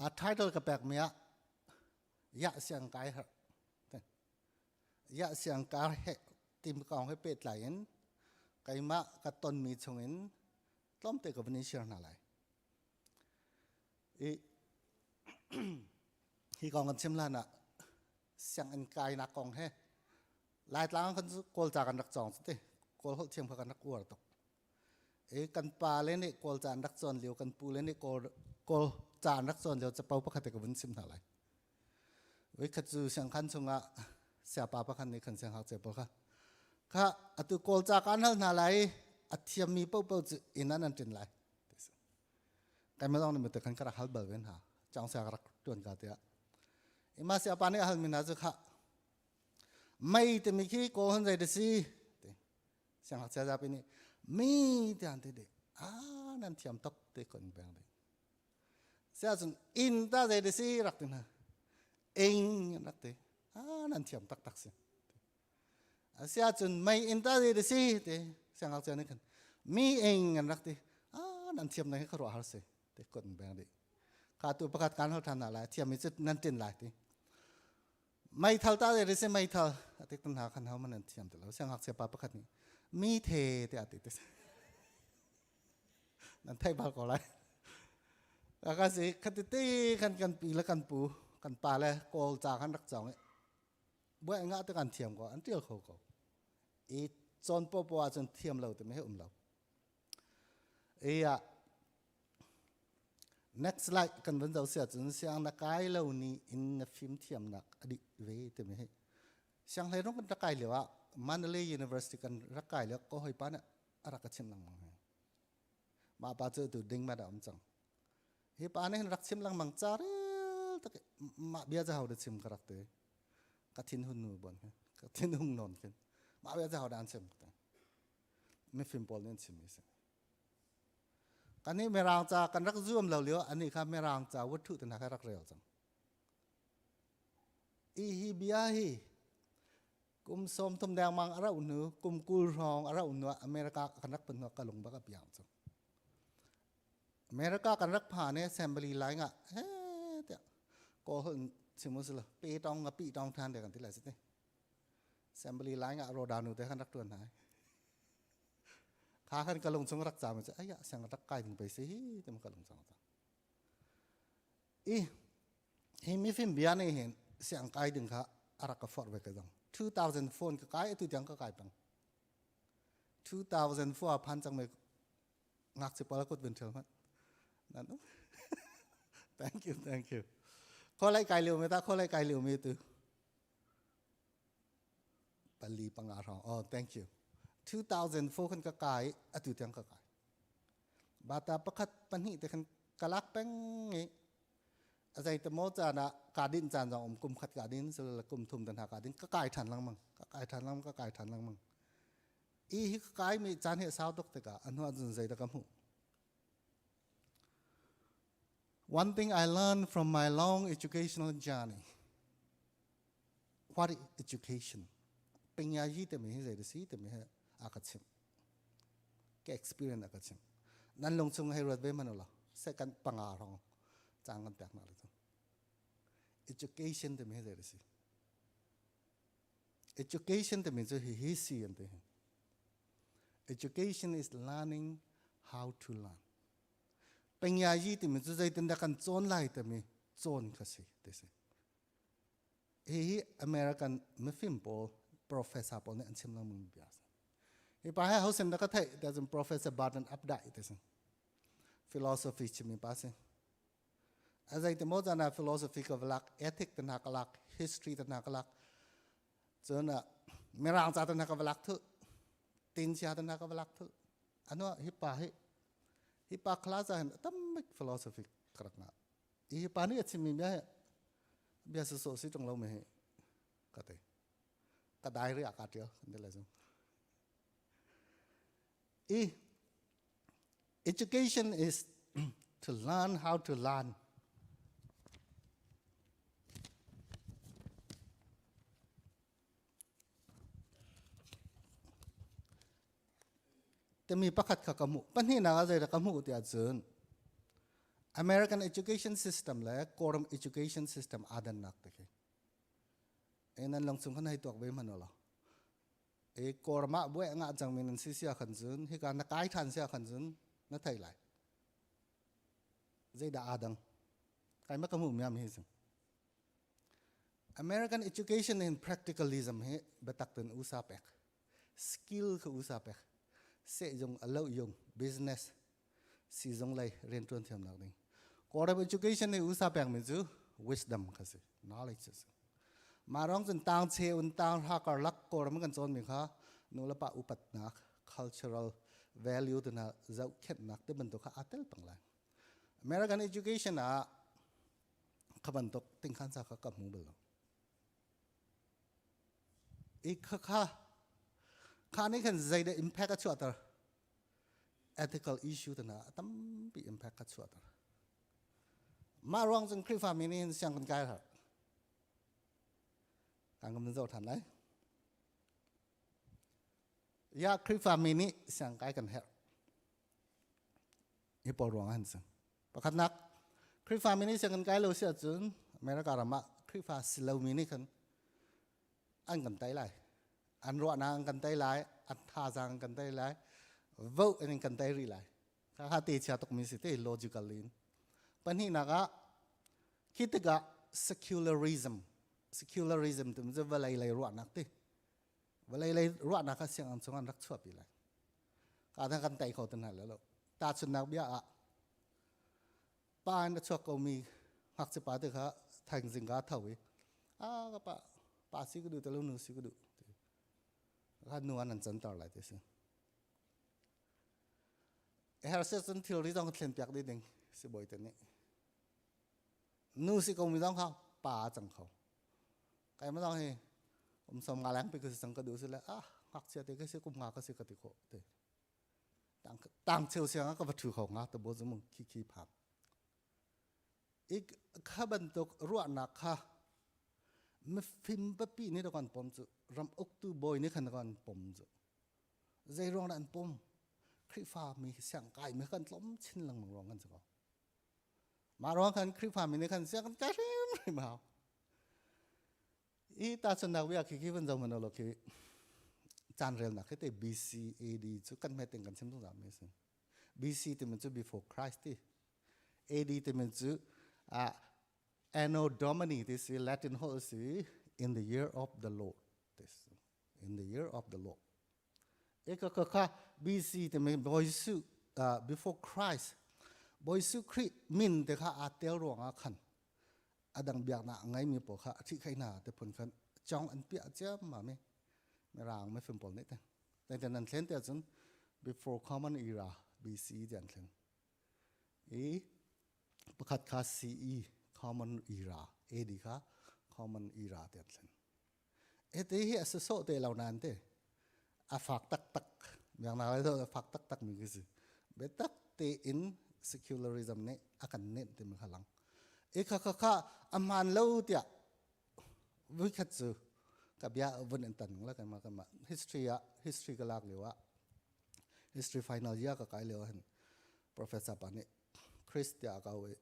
Title ka pek mi ah Ya siang kai har Ya siang kar he tim kong he pehtlai in keimah ka tonmi chungin tlawmte ka van in share hna lai. I hi kong kan chim hlan ah sianginn kainak kong he Laitlang kan Kawlca kan rak cawng cu ti Kawl holh thiam kha kan rak uar tuk. I kan pa le nih Kawlca an rak cawn lio kan pu le nih Kawl Kawlca an rak cawn lio capo pakhat te ka vun chim hna lai. Voikhat cu siangkhan chungah siapa pakhat nih khan sianghngakchia pawl kha kha atu Kawlca kaan hal hna lai i a thiammi paohpaoh cu inn ah nan ṭin lai. Keimah zong nih mute khan ka rak hal bal ve hna. Cawng sia ka rak ṭuan ka tiah. Ima siapa nih a halmi hna cu kha mei timi khi Kawl hon zei da si ti. Siangngakchia zapi nih mi tiah an ti dih. Ah nan thiam tuk ti kun peng ding. Siahcun inn ta zei da si rak ti hna. Ing rak ti. Ah nan thiam taktak si. Asiahcun mei inn ta zei da si ti siangngakchia nih khan mi ing an rak ti. Ah nan thiam na hi ka ruah har si ti kun beng dih. Kha tu pakhat kan hal than hna lai thiam mi cu nan tin lai ti. Meithal ta zei da si meithal ati tan hna khan ho man nan thiam ti lo. Siangngakchia pa pakhat nih mi the tiah ti ti. Nan theih bal ko lai. Ka si khatiti khan kan pi le kan pu kan pa le Kawl ca khan rak cawng i buai ngah te kan thiam ko an tial kho ko. I cawn popo ahcun thiam lo timi hi um lo. I ah next slide kan van zoh si ahcun siang na kai lo ni in na fim thiamnak a dih ve timi hi. Siang hleirung kan rak kai lio ah Mandalay University kan rak kai lio ko hoi pa nih a rak ka chimh lengmang hi. Mah pa cu tu ding ma dah um cang. Hi pa nih hin rak chim lengmang ca rel tak mah bia ca hau da chim ka rak te. Ka thin hun nu bon ka thin hung non khin. Mah bia ca hau da an chim ka Mifim pawl nih an chim mi si. Kan nih mirang ca kan rak zuam lo lio ani kha mirang ca wut thu te hna kha rak rel cang. I hi bia hi kum 30 dengmang a rauh hnu kum 20 hrawng a rauh hnu ah America kan rak phun hnu ka lung bak a piang cu. America kan rak phan i assembly lai nga he tiah kawl holh chim u sila pe tong nga pi tong than te kan ti lai si te. Assembly lai nga roda nu te kan rak tuan hna. Kha khan ka lung chung rak cam cu aya siang rak kai ding pe si hi te ka lung chung ta. I hi mifim bia nih hin siang kai ding kha a rak ka forh ve ka zong 2004 ka kai atu tiang ka kai peng 2004 phan cang me ngakchia pawl kut vun ṭhel hmanh nan um thank you thank you kholai kai liu me ta kholai kai liu me tu pali panga hrawng oh thank you 2004 khan ka kai atu tiang ka kai bata pakhat pahnih te khan kalak peng i a zei te maw caan ah kaa dinh caan zong um kum khat kaa din sila kum thum tan ha kaa din ka kai ṭhan lengmang ka kai ṭhan lengmang ka kai ṭhan lengmang i hi ka kai mi caan hi a sau tuk tikah a hnu ah cun zei dah ka hmuh One thing I learned from my long educational journey what is education pingyayi te mi hi zei da si te mi hi a ka chimh ka experience a ka chimh nan lung chung hei ruat ve man ulaw second panga rong cang kan pek na le education te mi hi zei da si education te mi cu hi hi si an ti education is learning how to learn pengyayi timi cu zeitindah kan cawn lai timi cawn kha si ti si Hihi American mifim pawl professor pawl nih an chim lengmang bia a si. Hi pa hi hosin dah ka theih tiah cun Professor Barton Updike ti si. Philosophy chimmi pa si. A zeiti maw caan ah philosophy ka va lak, ethic te hna ka lak, history te hna ka lak. Cun mirang ca te hna ka va lak thuh, tinsia te hna ka va lak thuh. Anu hi pa hi hi pa class ah hin tam bik philosophy ka rak ngah. Hi pa nih a chimmi bia hi bia sawsawh si ṭung lo mi hi ka ti. Ka diary ah kaa ṭial kan ti lai cu. I education is to learn how to learn. Timi pakhat kha ka hmuh. Pahnihnak ah zeidah ka hmuh tiah cun. American education system le Kawlram education system aa dannak te khi. E nan lang chung khan hei tuak ve hmanh law. E Kawlram ah buai ngah cang mi nan si sia khan cun hika na kai than sia khan cun na thei lai. Zeidah aa dang? Kai ma ka hmuh miam hi cu. American education in practicalism hi biatak ten usa pek. Skill kha usa pek. Sehzung a lo yung business sizung lei riantuan thiamnak ding. Kawlram education hi usa pek mi cu wisdom kha si, knowledge si. Mah rong cun tang che un tang hra karlak Kawlram kan cawn mi kha nu le pa upatnak cultural value tu hna zohkhenhnak te bantuk kha aa tel peng lai. American education ah kha bantuk tingkhan sa kha ka hmu bal lo. I kha kha kha nih khan zeidah impact a chuahter? Ethical issue te hna a tampi impact a chuahter. Mah ruang cun Khrihfa mi nih hin siang kan kai har. Kan kan zoh than lai. Ya Khrihfa mi nih siang kai kan herh. Hi pawl ruang ah han si. Pakhatnak, Khrihfa mi nih sianginn kai lo si ahcun America ram ah Khrihfa si lomi nih khan an kan tei lai. An ruahnak an kan tei lai, an thazaang an kan tei lai, vote in kan tei rih lai. Kha kha te chia tukmi si te logical in. Pahnihnak ah khi tikah secularism secularism tu cu vawlei lei ruahnak ti vawlei lei ruahnak kha sianginn chung an rak chuahpi lai. Ka thang kan tei kho ti hna lo. Tahchunhnak bia ah pa in a chuak komi ngakchia pa te kha thaizing ka tho i a ka pa pa si ka duh te lo nu si ka duh kha nu an an canter lai ti si. Her se cun thilri zong thlen piak dih ding si bawi te nih. Nu si komi zong kha pa cang kho. Kai ma zong hi um som nga leng pi ka si cang ka duh si le ah ngakchia te ka si kum nga ka si ka ti khawh te. Tang tang cheu siang ka va thu kho nga te bo zum khi khi pham. Ik kha bantuk ruahnak kha mifim papi nih kan pom cu ram uktu bawi nih khan kan pom cu zei ruang dah an pom Khrihfa mi siang kai mi kan tlawm chin lengmang ruang kan si ko mah ruang khan Khrihfa mi nih khan siang kan kai hrimhrim hau I tahchunhnak bia khi khi van zoh hmanh law khi caan relnak khi te BC AD cu kan hmet in kan chim zungzal mi a si. BC timi cu before Christ ti. AD timi cu uh, Anno Domini ti si Latin holh si in the year of the Lord ti si. In the year of the Lord. Eka ka kha BC timi Bawi Jesuh before Christ Bawi Jesuh Khrih min te kha aa tel ruangah khan adang biaknak a ngeimi pawl kha a ṭhihkhaih hna te phun khan cong an piah ciammam i mirang mifim pawl nih te te nan thlen te ahcun before common era BC ti an thlen i pakhat kha CE common era AD kha common era ti an thlen Hiti hi a si sawh te lo nain te a fak taktak biaknak lei a fak taktak mi khi si. Biatak tein secularism nih a kan nenh timi kha lang. I kha kha kha a hmaan lo tiah voikhat cu ka bia vun in tan la kanmah kanmah history ah history ka lak lio ah history final year ka kai lio ah hin professor pa nih Chris tiah a ka au i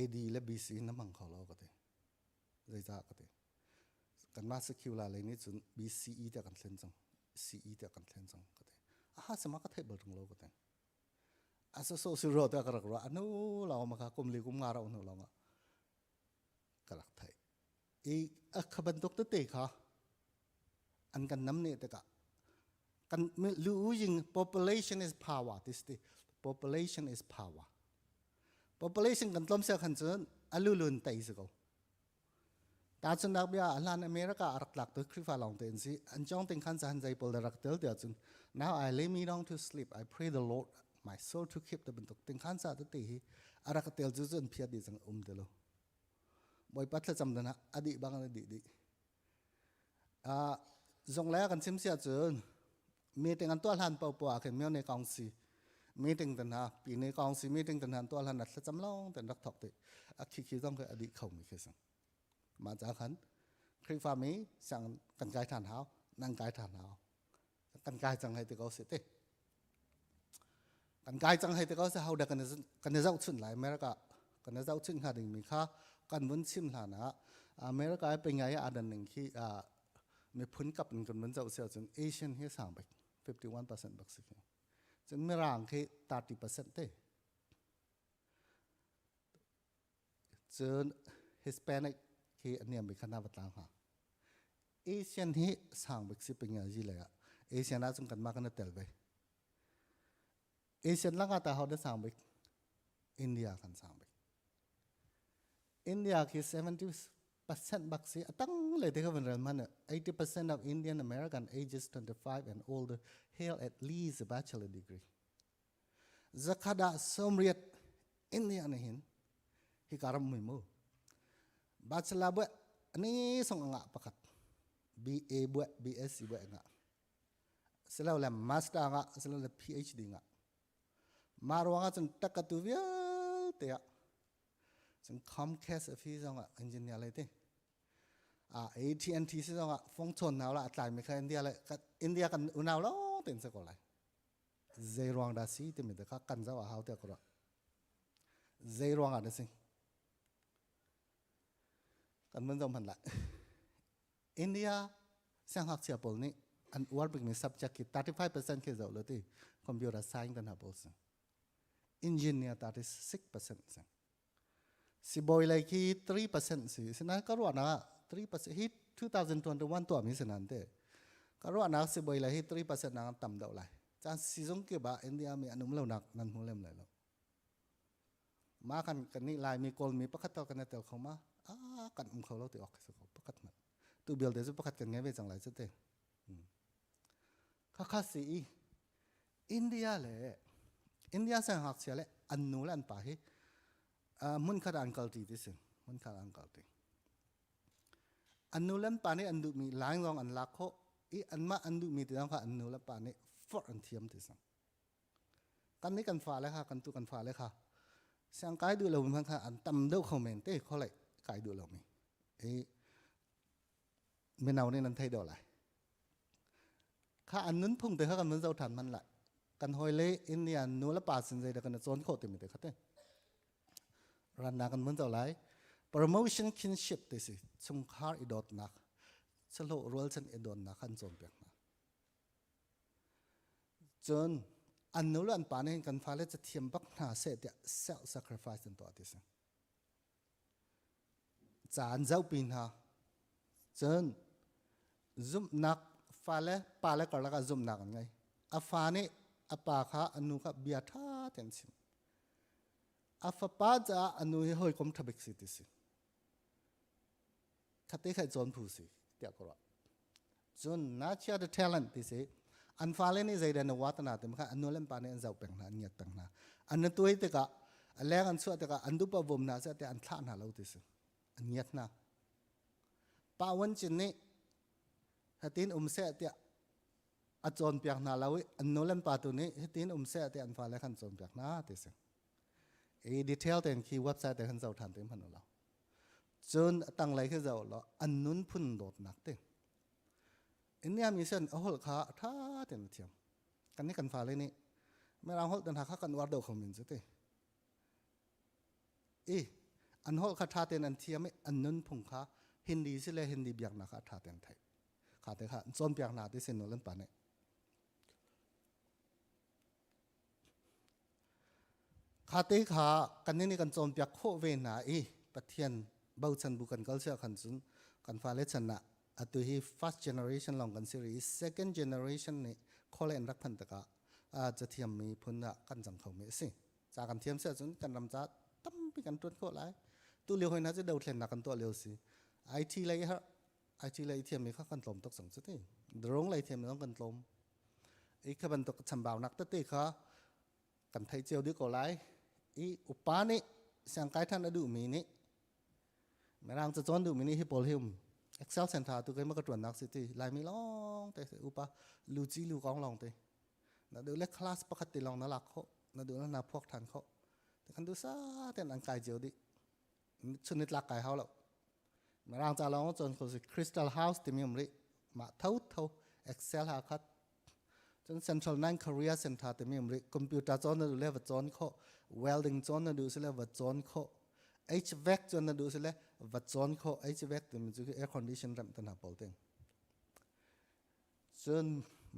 AD le BC na hmang kho lo ka ti. Zeicah ka ti. Kanmah secular lei nih cun BCE tiah kan thlen cang. CE tiah kan thlen cang ka ti. Aha sama ka theih bal tung lo ka ti. A so so si ro tiah ka rak ruah. Anu lawng ma kha kum li kum nga ra unu lawng ah ka rak theih. I a kha bantuk tete kha an kan nam ne tikah kan lu ying population is power this the population is power population kan tlawm sia khan cun alulun tei si ko tahchunhnak bia hlan America a rak tlak tu Khrihfa lawng te in si an chong ting khan chan zai pawl rak tel tia cun now I lay me down to sleep I pray the Lord my soul to keep the bantuk ting khan sa te te hi a rak tel cu cun phiat di cang um te lo Bawipa thlacam dan adi bang adi di Zung le kan chim si ahcun meeting an tuah hlan paohpaoh ah khin myone kaungsi meeting te hna pine kaungsi meeting te hna an tuah hlan ah thlacam lawng ten rak thawk ti a khikhi zong khi a dih khomi khi si. Mah ca khan Khrihfami siang kan kai ṭhan hau, nan kai ṭhan hau. Kan kai cang hei ti ko si ti. Kan kai cang hei te ko se ho dah kan kan i zohchunh lai America kan i zohchunh hnga dingmi kha kan vun chim hlan ah America i pengai aa dan ning khi miphun kap in kan vun zoh si ahcun Asian hi sang bik 51% bak si khi. Cun Mirang khi 30% te. Cun Hispanic khi a niam bik kha na va tlang hnga. Asian hi sang bik si pengai lei ah Asian ahcun kanmah kan i tel ve. Asian lakah ta ho dah sang bik? India kan sang bik. India khi 70% bak si atang le te kha van rel man 80% of Indian American ages 25 and older hail at least a bachelor degree. Zakhada somriat India ne hin hi karam mui mu. Bachelor bu ani song anga pakhat BA bu BSc bu anga silole master ngah silole PhD ngah mah ruangah cun takatu vialte ah cun Comcast a fi zong ah engineer lei te a AT&T si zong ah fong chawn nau la a tlai mi kha India le India kan unau lo ten se ko lai zei ruang dah si timi te kha kan zau a hau te ko ra zei ruang ah dah si kan mun zong hman lai India siangngakchia pawl nih an uar bikmi subject khi 35% khi zoh lo ti computer science kan ha pawl si. Engineer 36% si. Sibawi lei khi 3% si. Sinain ka ruahnak ah 3% hi 2021 tuahmi si nan te. Ka ruahnak sibawi lei hi 3% nak an tam deuh lai. Caan sizung kip ah India mi an um lo nak nan hmu lem lai lo. Ma kan kan nih Laimi Kawlmi pakhat tal kan i tel kho ma? Ah kan um kho lo ti awk si ko pakhat hmanh. Tu belte cu pakhat kan ngei ve cang lai cu te. Khakha si i India le India siangngakchia le an nu le an pa hi hmun khat ah an kalṭi ti si. Hmun khat ah an kalṭi. An nu le an pa nih an duhmi line zong an lak khawh i anmah an duhmi ti zong kha an nu le pa nih forh an thiam ti si. Kan nih kan fale kha kan tu kan fale kha siangkai duh lo hmanh kha an tam deuh kho men te kholei kai duh lomi i mino nih nan thei deuh lai. Kha an nunphung te kha kan vun zoh ṭhan hman lai. Kan hawile India nu le pa sin zeidah kan i cawn khawh timi te kha te. Rannak kan vun zoh lai. Promotion kinship ti si chungkhar i dawtnak sahlawh rualchan i dawtnak kha an cawnpiak hna. Cun an nu le an pa nih kan fale cathiam bak hna seh tiah self sacrifice an tuah ti si. Ca an zohpi hna. Cun zumhnak fale pale karlak ah zumhnak an ngei. A fa nih a pa kha a nu kha bia ṭha tein chim. A fapa caah a nu hi hawikom ṭha bik si ti si. Khate khai cawn phu si tiah ka ruah. Cun nurture the talent ti si an fale nih zeidah na watana ti kha an nu le an pa nih an zoh peng hna an ngiat peng hna an na tuai tikah a leng an chuah tikah an dupa vom hna seh tiah an thlah hna lo ti si an ngiat hna pa wan cin nih hatin um seh tiah a cawnpiak hna lo i an nu le an pa tu nih hitin um seh tiah an fale khan cawnpiak hna ti si i detail ten khi website te khan zoh than te hman lo Cun a tanglei khi zoh law an nunphun dawtnak ti. India mi sin a holh kha a ṭha tein a thiam. Kan nih kan fale nih Mirang holh te hna kha kan uar deuh kho men cu ti. I an holh kha ṭha tein an thiam i an nunphung kha Hindi si le Hindi biaknak kha a ṭha tein theih. Kha te kha cawnpiak hna ti sin an pa nih. Kha te kha kannih nih kan cawnpiak khawh ve hna i Pathian bochan bu kan kal sia khan cun kan fale chan ah atu hi first generation lawng kan si rih i second generation nih khawle an rak phanh tikah cathiam mi phun ah kan cang kho mi a si. Ca kan thiam si ahcun kan ram ca tampi kan ṭuan khawh lai. Tu lio hoi hna cu dothlennak kan tuah lio si. IT lei har IT lei thiam mi kha kan tlawm tuk cang cu ti. Drone lei thiam zong kan tlawm. I kha bantuk chambaunak tete kha kan theih cio dih ko lai i upa nih siangkai than a duhmi nih mirang ca cawn duhmi nih hi pawl hi um Excel center tu keimah ka tuannak si ti laimi lawng te upa lu ci lu kong lawng te na duh le class pakhat te lawng na lak khawh na duh na phuak than khawh te kan duh sa ten an kai cio dih chun ni tlak kai hau lo mirang ca lawng cawn ko si Crystal House timi um rih mah tho tho Excel ha khat. Cun Central Nine Career Center timi um rih. Computer cawn na duh le va cawn khawh, welding cawn na duh si le va cawn khawh, HVAC cawn na duh si le va cawn khawh. HVAC timi cu air condition remh te hna pawl ting. Cun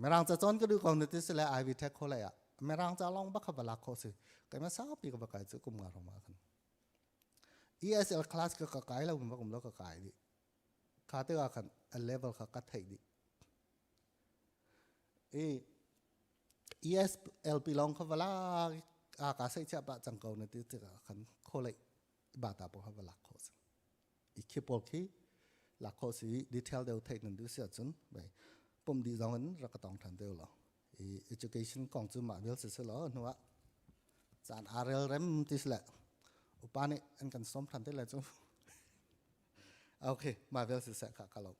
Mirang ca cawn ka duh ko na ti si le Ivy Tech College ah Mirang ca lawng bak kha va lak khawh si. Keimah saupi ka va kai cu kum nga hrawng ah khan. ESL class ka ka kai lo va kum lo ka kai dih. Kha tikah khan a level kha ka theih dih. I ESLP lawng kha vala a ka sei chia pa cang ko na ti tikah khan college bata po kha va lak khawh si. I khi pawl khi lak khawh si detail deuh theih nan duh si ahcun bai pum dih zong in rak ka tong than deuh lo. I education kong cu mah vial si si lo hnu ah caan aa rel rem ti si le upa nih an kan sawm than te lai cu. Okay, mah vial si seh kha ka lo.